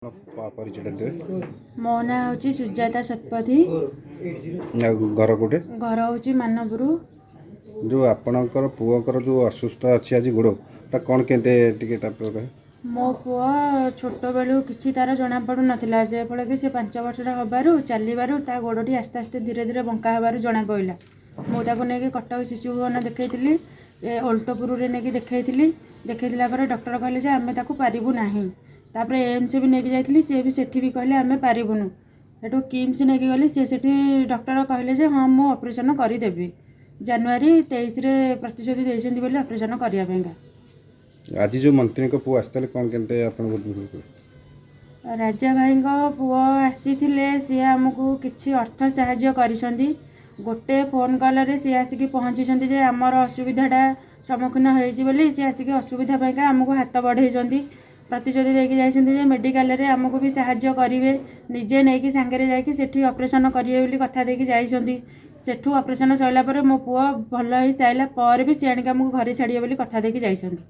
ପରିଚୟଟା ଦେବେ। ମୋ ନାଁ ହେଉଛି ସୁଜାତା ଶତପଥୀ। ଆଉ ଘର କୋଉଠି? ଘର ହେଉଛି ମାନପୁର। ଯେଉଁ ଆପଣଙ୍କର ପୁଅଙ୍କର ଯେଉଁ ଅସୁସ୍ଥ ଅଛି ଆଜି ଗୋଡ଼ ଟା କ'ଣ କେମିତି ଟିକେ ତାପରେ କହିବେ। ମୋ ପୁଅ ଛୋଟବେଳୁ କିଛି ତାର ଜଣାପଡ଼ୁନଥିଲା, ଯେଫଳରେ ସେ 5 ବର୍ଷର ହେବାରୁ ଚାଲିବାରୁ ତା ଗୋଡ଼ଟି ଆସ୍ତେ ଆସ୍ତେ ଧୀରେ ଧୀରେ ବଙ୍କା ହେବାରୁ ଜଣାପଡ଼ିଲା। ମୁଁ ତାକୁ ନେଇକି କଟକ ଶିଶୁ ଭୁବନ ଦେଖାଇଥିଲି, ଓଲଟପୁରରେ ନେଇକି ଦେଖାଇଥିଲି। ଦେଖାଇଥିଲା ପରେ ଡକ୍ଟର କହିଲେ ଯେ ଆମେ ତାକୁ ପାରିବୁ ନାହିଁ। ତାପରେ ଏମ୍ସ ବି ନେଇକି ଯାଇଥିଲି, ସିଏ ବି ସେଠି ବି କହିଲେ ଆମେ ପାରିବୁନୁ। ସେଠୁ କିମ୍ସ ନେଇକି ଗଲି, ସିଏ ସେଠି ଡକ୍ଟର କହିଲେ ଯେ ହଁ, ମୁଁ ଅପରେସନ୍ କରିଦେବି। ଜାନୁଆରୀ 23ରେ ପ୍ରତିଶ୍ରୁତି ଦେଇଛନ୍ତି ବୋଲି ଅପରେସନ୍ କରିବା ପାଇଁକା। ଆଜି ଯେଉଁ ମନ୍ତ୍ରୀଙ୍କ ପୁଅ ଆସିଥିଲେ, କ'ଣ କେମିତି ଆପଣଙ୍କୁ? ରାଜା ଭାଇଙ୍କ ପୁଅ ଆସିଥିଲେ, ସିଏ ଆମକୁ କିଛି ଅର୍ଥ ସାହାଯ୍ୟ କରିଛନ୍ତି। ଗୋଟେ ଫୋନ୍ କଲରେ ସିଏ ଆସିକି ପହଞ୍ଚିଛନ୍ତି ଯେ ଆମର ଅସୁବିଧାଟା ସମ୍ମୁଖୀନ ହେଇଛି ବୋଲି। ସିଏ ଆସିକି ଅସୁବିଧା ପାଇଁକା ଆମକୁ ହାତ ବଢ଼େଇଛନ୍ତି। ପ୍ରତିଶ୍ରୁତି ଦେଇକି ଯାଇଛନ୍ତି ଯେ ମେଡ଼ିକାଲରେ ଆମକୁ ବି ସାହାଯ୍ୟ କରିବେ, ନିଜେ ନେଇକି ସାଙ୍ଗରେ ଯାଇକି ସେଠି ଅପରେସନ୍ କରିବେ ବୋଲି କଥା ଦେଇକି ଯାଇଛନ୍ତି। ସେଠୁ ଅପରେସନ୍ ସରିଲା ପରେ, ମୋ ପୁଅ ଭଲ ହେଇ ସାରିଲା ପରେ ବି ସିଏ ଆଣିକି ଆମକୁ ଘରେ ଛାଡ଼ିବେ ବୋଲି କଥା ଦେଇକି ଯାଇଛନ୍ତି।